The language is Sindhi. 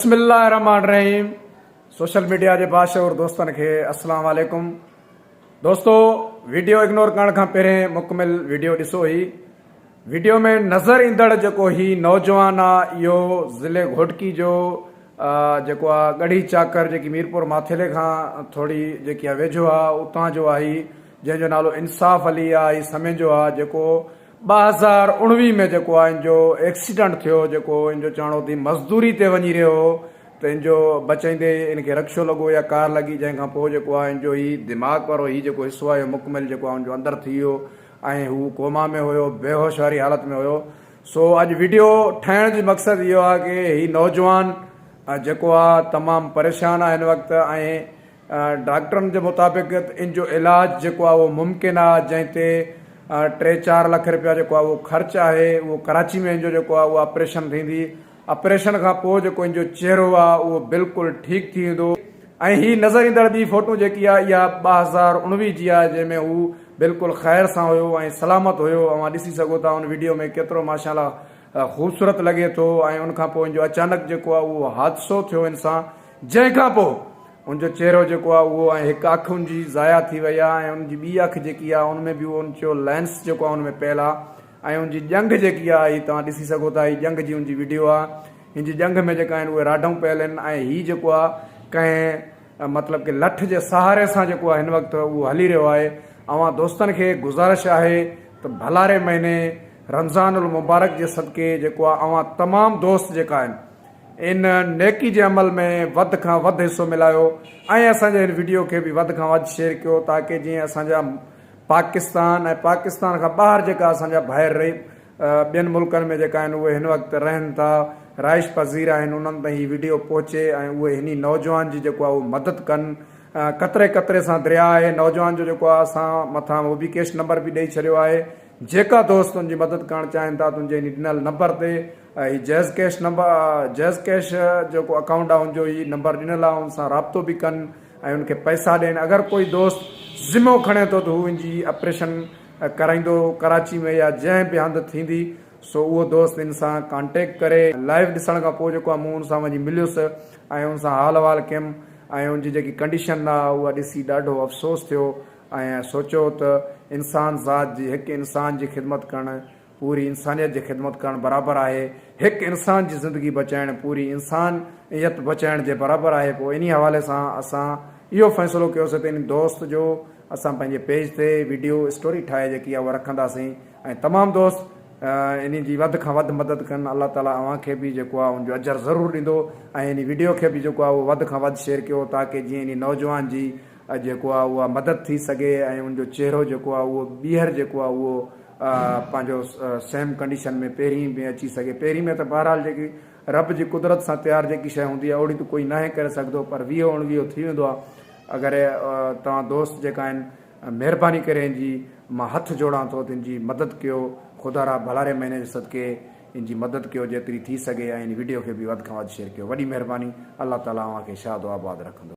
بسم الله الرحمٰن الرحيم سوشل ميڊيا جي باشعور دوستن کي السلام عليڪم دوستو ويڊيو اگنور ڪرڻ کان پهرين مڪمل ويڊيو ڏسو هي ويڊيو ۾ نظر ايندڙ جيڪو هي نوجوان آ اهو ضلعي گهوٽڪي جو جيڪو آ ڳڙهي چاڪر جيڪي ميرپور ماٿيلي کان ٿوري جيڪي آ ويجهو آ اتان جو آ هي جنهن جو نالو انصاف علي آ هي سمين جو آ جيڪو 2019 ۾ جيڪو آ ان جو ايڪسيڊنٽ ٿيو جيڪو ان جو چوڻ هو ته هي مزدوري تي وڃي رهيو هو ته ان جو بچائيندي ان کي رڪشو لڳو يا ڪار لڳي جنهن کان پوء جيڪو آ ان جو هي دماغ وارو هي جيڪو حصو آ اهو مڪمل جيڪو آ ان جو اندر ٿي ويو ۽ هو ڪوما ۾ هيو بيهوش واري حالت ۾ هيو سو اڄ ويڊيو ٺاهڻ جي مقصد اهو آ ڪي هي نوجوان جيڪو آ تمام پريشان آ هن وقت ۽ ڊاڪٽرن جي مطابق ان جو علاج جيڪو آهي اهو ممڪن آهي جنهن تي ٽي چار لک رپيا جيڪو آهي اهو خرچ آهي اهو ڪراچي ۾ ان جو جيڪو آهي اهو آپريشن ٿيندي آپريشن کان پوء جيڪو ان جو چهرو آهي اهو بلڪل ٺيڪ ٿي ويندو ۽ هي نظر ايندڙ ٻي فوٽو جيڪي آهي اها 2019 جي آهي جنهن ۾ هو بلڪل خير سان هيو ۽ سلامت هيو اوهان ڏسي سگهو ٿا ان ويڊيو ۾ ڪيترو ماشاء الله خوبصورت لڳي ٿو ۽ ان کان پوء ان جو اچانڪ جيڪو آهي اهو حادثو ٿيو ان سان جنهن کان پوء ان جو چهرو جيڪو آهي اهو ۽ هڪ اک ان جي ضايع ٿي وئي آهي ۽ ان جي ٻي اک جيڪي آهي ان ۾ به اهو ان جو لينس جيڪو آهي ان ۾ پيل آهي ۽ ان جي ڄنگهه جيڪي آهي هي توهان ڏسي سگهو ٿا هي ڄنگهه جي ان جي وڊيو آهي هن جي ڄنگهه ۾ جيڪا آهن اهي راڍون پيل آهن ۽ هي جيڪو آهي ڪنهن مطلب ڪي لٺ جي سهاري سان جيڪو آهي هن وقت اهو هلي رهيو آهي اوهان دوستن کي گذارش آهي ته ڀلاري مهيني رمضان المبارڪ جي صدقي جيڪو آهي اوهان تمام دوست جيڪا آهن ان نيڪي جي عمل ۾ وڌ کان وڌ حصو ملايو ۽ اسان جي هن وڊيو کي به وڌ کان وڌ شيئر ڪيو تاڪه جيئن اسان جا پاڪستان ۽ پاڪستان کان ٻاهر جيڪا اسان جا ڀائر رهي ٻين ملڪن ۾ جيڪا آهن اهي هن وقت رهن ٿا رهائش پذير آهن انهن تائين هي وڊيو پهچي ۽ اهي هني نوجوان جي جيڪو آهي اهو مدد ڪن قطري قطري سان درياء آهي نوجوان جو جيڪو آهي اسان مٿان موبي ڪيش نمبر به ڏئي ڇڏيو آهي جيڪا دوست ان جي مدد ڪرڻ چاهين ٿا ته ان جي هن ڏنل نمبر تي هي Jazz cash number Jazz cash جيڪو اڪائونٽ آهي ان جو هي نمبر ڏنل آهي ان سان رابطو به ڪن ۽ ان کي پئسا ڏين اگر ڪوئي دوست ذمو کڻي ٿو ته هو ان جي آپريشن ڪرائيندو ڪراچي ۾ يا جنهن به هنڌ ٿيندي سو اهو دوست ان سان ڪانٽيڪٽ ڪري لائيو ڏسڻ کان پوء جيڪو آهي مون ان سان وڃي مليس ۽ ان سان حال احوال ڪيم ۽ ان جي جيڪي ڪنڊيشن آهي اها ڏسي ڏاڍو افسوس ٿيو ۽ سوچيو ته انسان ذات جي هڪ انسان جي خدمت ڪرڻ پوري انسانيت جي خدمت ڪرڻ برابر آهي، هڪ انسان جي زندگي بچائڻ پوري انسانيت بچائڻ جي برابر آهي پوء انهي حوالي سان اسان اهو فيصلو ڪيوسين ته انهي دوست جو اسان پنهنجي پيج تي وڊيو اسٽوري ٺاهي جيڪي آهي اها رکنداسين ۽ تمام دوست انهي جي وڌ کان وڌ مدد ڪن الله تعالي اوهان کي به جيڪو آهي ان جو اجر ضرور ڏيندو ۽ انهي وڊيو کي به جيڪو آهي اهو وڌ کان وڌ شيئر ڪيو تاڪه جيئن انهي نوجوان جي جيڪو آهي اها مدد ٿي سگهي ۽ ان جو چهرو جيڪو آهي اهو ٻيهر جيڪو آهي اهو پنهنجو سيم ڪنڊيشن ۾ پهرين ۾ اچي سگهي پهرين ۾ ته بهرحال جيڪي رب جي قدرت سان تيار جيڪي شيء هوندي آهي اهڙي ته ڪوئي ناهي ڪري سگهندو پر ويهو اڻويهو ٿي ويندو آهي اگر توهان دوست جيڪا آهن مهرباني ڪري ان جي مان هٿ جوڙان ٿو ته ان جي مدد ڪيو خدا را ڀلاري مهيني جي صدقي ان جي مدد ڪيو جيتري ٿي سگهي ۽ ان وڊيو کي به وڌ کان وڌ شيئر ڪيو وڏي مهرباني الله تعالي اوهان کي شاد و آباد رکندو.